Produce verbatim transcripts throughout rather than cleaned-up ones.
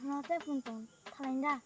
Nate pun tong, thalainda.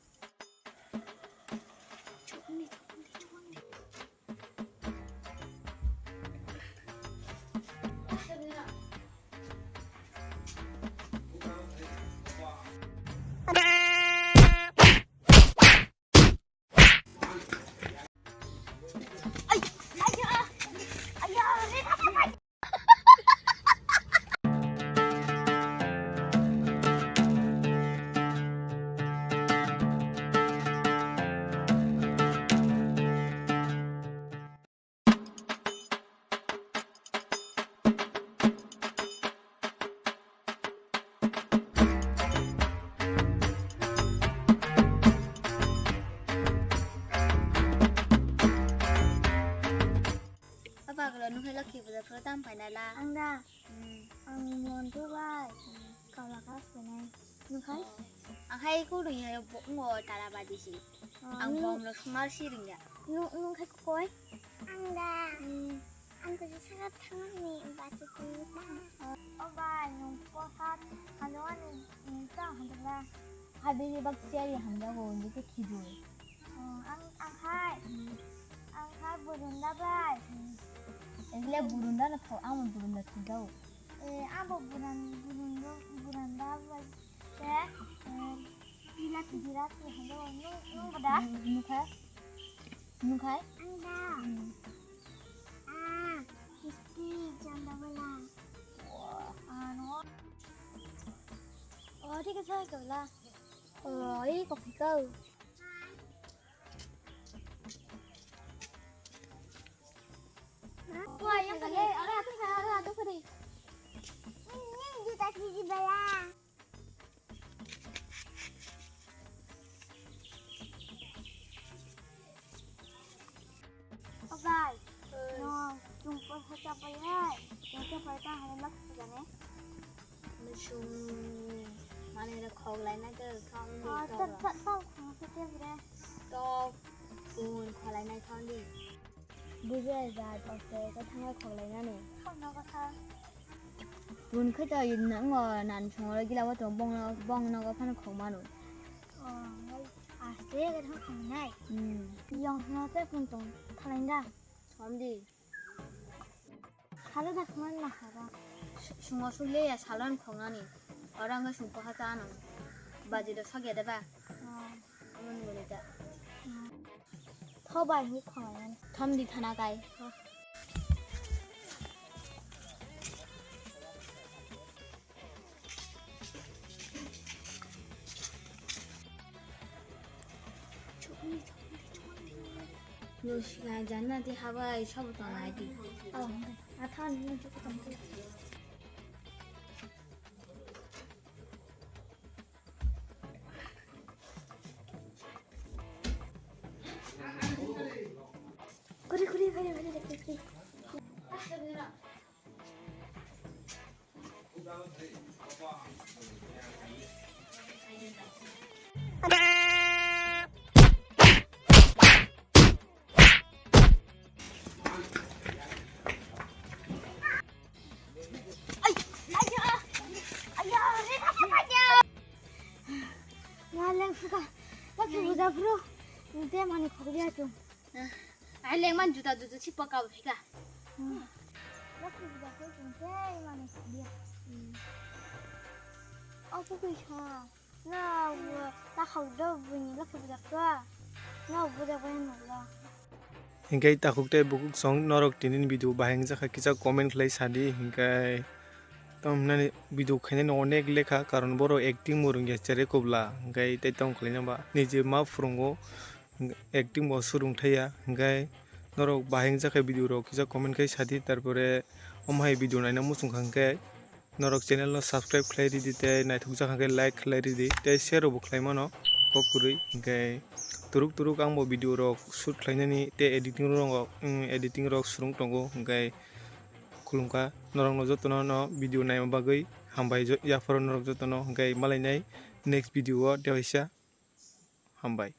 Apa kalau nung hello ki budak pro tam paina la? Ang da. Hmm. Ang Montu bai. Hmm. Kala ka sunai. Nung khai? Ang hai ko ring ya bo ngo tara ba di si. Oh, ang bom lo sumar si ring ya. Nung, nung khai koi? Ang da. Hmm. Ang ko saka thang ni ba tu ta. Oh, oh bai, nung ko hat halo ani nung ta handa la. Habili bak siari hamjago, hindi ke khidu. Oh, ang, ang hai. Hmm. Ang hai burunda bai. Hmm. Egle burunda na tho, amo burunda thudao. Eh, amo buran, burunda, burunda bai. Te, eh, bilati, bilati, hello, nung, nung bada? Nung khai? Nung khai? Ang da. Hmm. Ah, kisti, janda bala. Wah. Ano. Oh, thik ase, kabla. Oh, ei, kopi kau. Wah, yang kali, ada, ada, ada, ada, ada. Ini juta tujuh belas. Obai, no, chung por hata pai ai, chung ke pai ta hane lak jane. Mesung, mane re khok lai na ke khang ni. Ah, to ta, ba. Ta, ta, khang se ke bre. To, pun kholai nai thang di. Bujai jat, oste, kwthang khok lai nani. Khok no kwthang. Pun khe to, nango, nan songro gila wato bongno, bongno go phano khok mano. Oh, ngai, aste, kwthang khok nai. Hmm. Yong no te pun tong, thalainda. Thom di. Khalo da khman na khara. Sumo sule ya salon khongnani. Ora nga sumpo ha ta nang. Baji do sagya de ba. Oh. Amo nungni ta. Oh. Tho bai hi khongnani. Thom di thana kai. Oh. Nusi na janna ti habai sobo tongnai di. Oh, athan ni tu tong. Kuri, kuri, kuri, kuri, kuri, kuri. Ngaleng suka, tak buja bro, nanti mani khogya tu. Ai leng man juta juta si paka phika. Lak buja ko tungte mane dia. Aku ke ha. Na ta khau do bini lak buja ko. Na buja ko na la. Hingke takhuk tei bukhuk song norok tini ni video bahai wngjakha kisa comment khlai sadi, hingke tamo hwnani video khainani onek lekha, karon borok acting bo rwngya chere kubla, hingke tei tamo khlaina ba nije ma phwrwngo. Acting bo surung thaiya, hingke norok bahai wngjakha video rok kisa comment khai sadi, tarpore omo hai video naina muchung kha hingke norok channel no subscribe khlai ridi tei naithok jakha khe like khlai ridi tei share bo khlai mano kok kwrwi, hingke turuk turuk ang bo video rok shoot khlainani tei editing rok, mm, editing rok surung tongo, hingke khulumkha norok no jotono no video naima bagwi hambai, yapharo norok jotono, hingke malainai next video o tei waisa. Hambai.